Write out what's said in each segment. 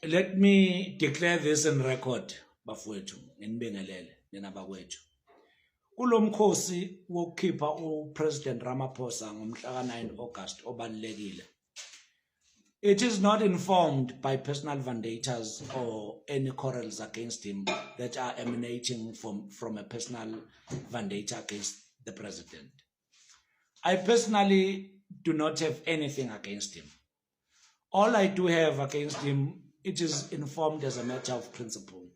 Let me declare this in record, bafowethu, nginibingelele nina bakwethu. Kulomkhosi wokukhipha uPresident Ramaphosa ngomhla ka-9 August obalulekile. It is not informed by personal vendettas or any quarrels against him that are emanating from a personal vendetta against the president. I personally do not have anything against him. All I do have against him, it is informed as a matter of principle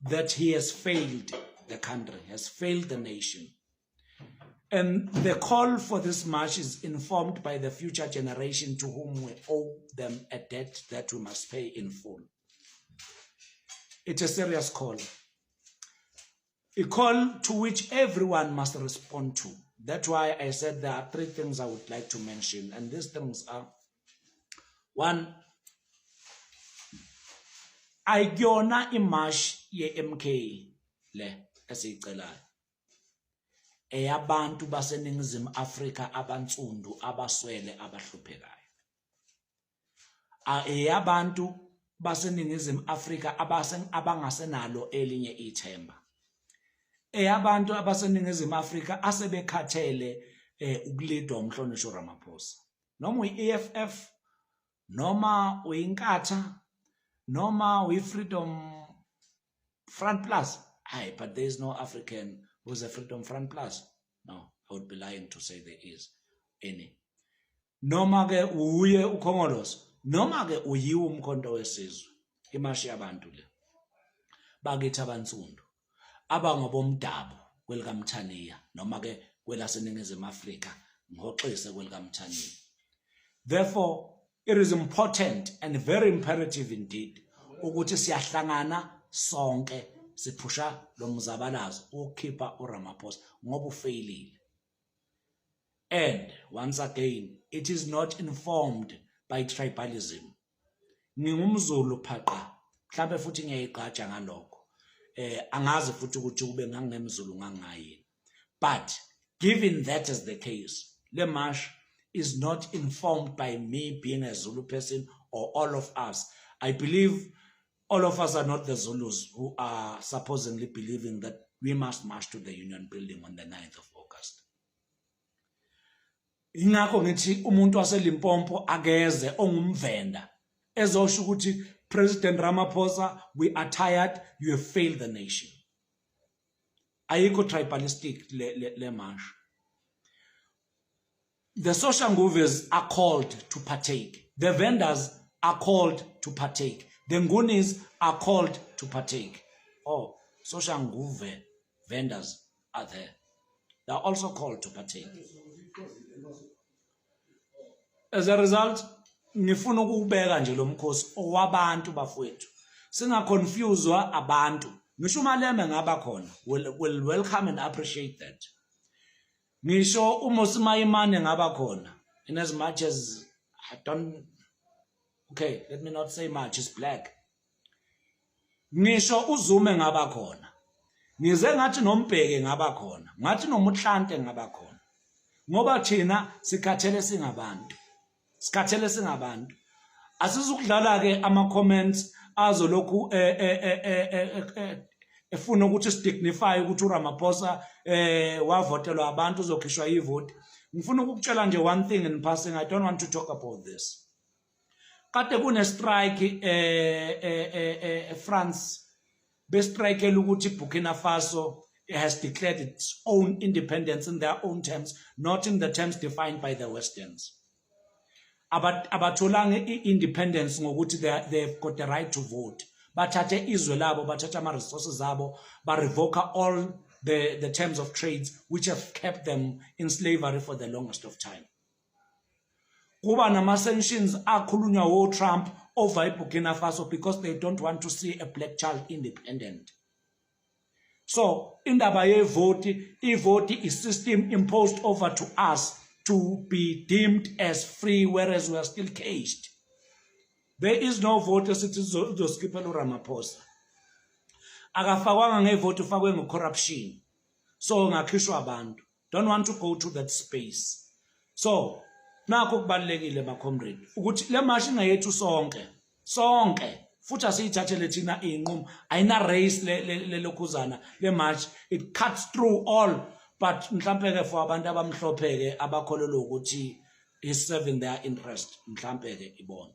that he has failed the country, has failed the nation. And the call for this march is informed by the future generation to whom we owe them a debt that we must pay in full. It's a serious call. A call to which everyone must respond to. That's why I said there are three things I would like to mention. And these things are: one, ayikuyona imarch ye-MK le esiyicelayo, eyabantu baseNingizimu Afrika abansundu, abaswele, abahluphekayo, eyabantu baseNingizimu Afrika abangasenalo elinye ithemba, eyabantu abaseNingizimu Afrika asebekhathele ukulidwa umhlonishwa Ramaphosa, noma uyi-EFF, noma uyiNkatha, noma uyi-Freedom Front Plus. Hayi, but there is no African who's a Freedom Front Plus. No, I would be lying to say there is any. Noma ke uye uKhongolose, noma ke uyiwo uMkhonto weSizwe, imashi yabantu le bakithi abansundu abangabomdabu kwelikaMthaniya, noma ke kwelaseNingizimu Afrika, ngihoxise, kwelikaMthaniya. Therefore, it is important and very imperative indeed ukuthi siyahlangana sonke, siphusha lo mzabalazo ukukhipha uRamaphosa ngoba ufeyilile. And once again, it is not informed by tribalism. NgingumZulu phaqa, mhlambe futhi ngiyayigqaja ngalokho. Angazi futhi ukuthi ube ngangemZulu ngangayini, but given that as the case, le march is not informed by me being a Zulu person or all of us. I believe all of us are not the Zulus who are supposedly believing that we must march to the Union Building on the 9th of August. Ingakho ngithi umuntu waseLimpopo akeze ongumVenda ezosho ukuthi, "President Ramaphosa, we are tired, you have failed the nation." Ayikho tribalistic le march. The Soshanguves are called to partake, the Vendas are called to partake, the Ngunis are called to partake. Oh, Soshanguve Vendors are there, they are also called to partake. As a result, ngifuna ukubeka nje lo mkhosi owabantu bafowethu, singaconfusewa abantu. Ngisho uMalema ngaba khona, will welcome and appreciate that. Ngisho uMmusi Maimane ngaba khona, in as much as I don't, okay, let me not say much, is black. Ngisho uZuma ngaba khona, ngize ngathi noMbeki ngaba khona, ngathi noMotlanthe ngaba khona, ngoba thina sikhathele singabantu, sikhathele singabantu. Asizukudlala ke ama comments azolokhu efuna ukuthi sidignify ukuthi uRamaphosa wavotelwa abantu, uzokhishwa ivoti. Ngifuna ukukutshela nje one thing in passing. I don't want to talk about this. Kade kune strike France, bestrikela ukuthi Burkina Faso has declared its own independence in their own terms, not in the terms defined by the Westerns. Abatholanga i-independence ngokuthi they've got the right to vote. Bathathe izwe labo, bathathe ama-resources abo, ba-revoke all the terms of trades which have kept them in slavery for the longest of time. Kuba nama-sanctions akhulunywa wo-Trump over iBurkina Faso because they don't want to see a black child independent. So indaba yevoti, ivoti is system imposed over to us to be deemed as free, whereas we are still caged. There is no vote esithi uzosikhiphela uRamaphosa. Akafakwanga ngevoti, ufakwe ngo-corruption, so ngakhishwa abantu. Don't want to go to that space. So nakho kubalulekile, ma-comrade, ukuthi le mashi ingeyethu sonke, sonke. Futhi asiyithathele thina iy'nqumo. Ayina race le lokhuzana le march, it cuts through all, but mhlampe-ke for abantu abamhlophe-ke abakholelwa ukuthi is serving their interest, mhlampe-ke ibona.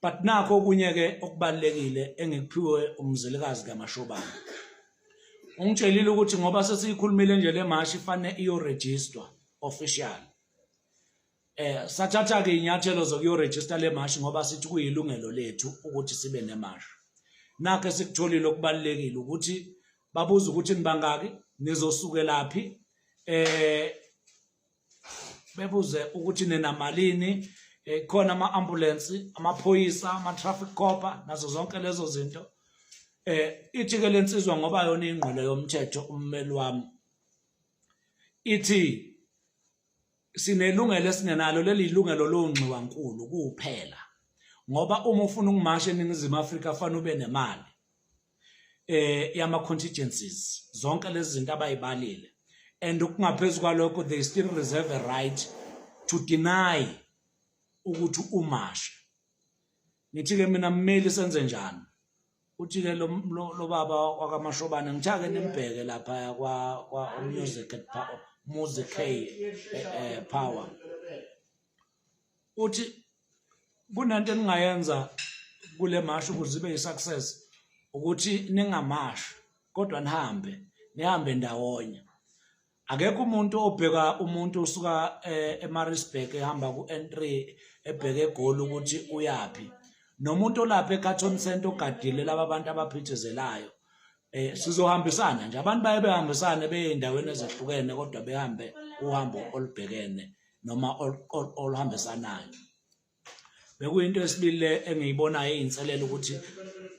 But nakho okunye-ke okubalulekile engikuphiwe uMzilikazi kaMashobane, ungitshelile ukuthi ngoba sesiyikhulumile nje le mashi, ifanele iyorejistwa official. Sathatha ke inyathelo zokuyoregister le mashi ngoba sithi kuyilungelo lethu ukuthi sibe nemashi. Nakho esikutholile okubalulekile ukuthi babuza ukuthi nibangaki, nizosukelaphi, bebuze ukuthi ninamalini, khona ama-ambulance, amaphoyisa, ama-traffic cop nazo zonke lezo zinto. Ithi ke lensizwa, ngoba yona ingqondo yomthetho, ummeli wami, ithi sinelungelo esingenalo, leli ilungelo longxiwankulu kuphela, ngoba uma ufuna ukumasha eNingizimu Afrika fanele ube nemali yama contingencies, zonke lezi zinto abayibalile. And okungaphezulu kwalokho, they still reserve a right to deny ukuthi umashe. Ngithi ke mina, mmeli, senze njani? Uthi ke lo baba wakaMashobane, ngithake nimbheke lapha kwa Music at Power, Music K Power. Uthi kunento eningayenza kule mashi ukuze ibe yi-success, ukuthi ningamashi kodwa nihambe, nihambe ndawonye. Akekho umuntu obheka umuntu osuka eMaritzburg ehamba ku-N3 ebheke eGoli ukuthi uyapi, nomuntu olapha eCarlton Center ogadile laba bantu abaphithizelayo. Sizohambisana nje, abantu baye behambisane beye endaweni ezehlukene kodwa behambe uhambo olubhekene noma oluhambisanayo. Bekuyinto esibili le engiyibonayo eyinselelo, ukuthi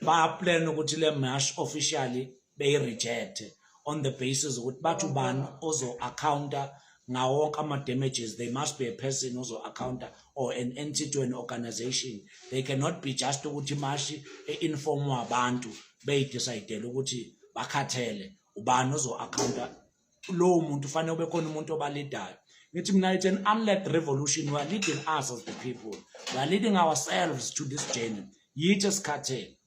bayaplan ukuthi le march officially beyi-reject on the basis ukuthi bathi ubani ozo-accounta ngawo wonke ama-damages. There must be a person ozo-accounta or an entity or an organization. They cannot be just ukuthi imashi e-informwa abantu beyidecidele ukuthi bakhathele. Ubani ozo-accounta lowo muntu? Fanele ube khona umuntu obalidayo. Ngithi mina, it's an unled revolution. We are leading us as the people, we are leading ourselves to this journey. Yithi esikhathele.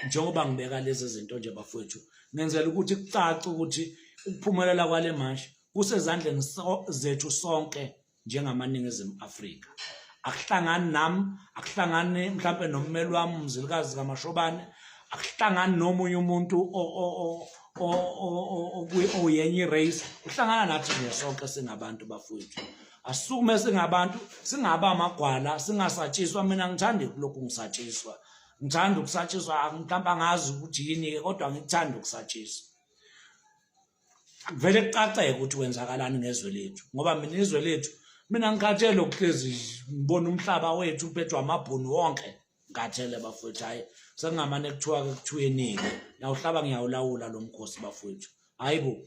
Njengoba ngibeka lezi zinto nje, bafowethu, ngenzela ukuthi kucace ukuthi ukuphumelela kwale mashi kusezandleni zethu sonke njengamaNingizimu Afrika. Akuhlangani nami, akuhlangani mhlampe nommeli wami uMzilikazi kaMashobane, akuhlangani nomunye umuntu oyenye i-race, kuhlangana nathi nje sonke singabantu. Bafowethu, asisukume singabantu, singaba amagwala, singasatshiswa. Mina ngithanda kulokhu ngisatshiswa, ngithanda ukusatshiswa. Mhlawumbe angazi ukuthi yini-ke, kodwa ngikuthanda ukusatshiswa. Kuvele kucaceke ukuthi kwenzakalani ngezwe lethu, ngoba mina izwe lethu, mina ngikhathele ukuhlezi ngibona umhlaba wethu uphethwe amabhunu wonke. Ngikhathele, bafowethu. Hhayi, sekungamane kuthiwa-ke kuthiweni-ke, ngiyawuhlaba, ngiyawulawula lo mkhosi, bafowethu. Hayi bo.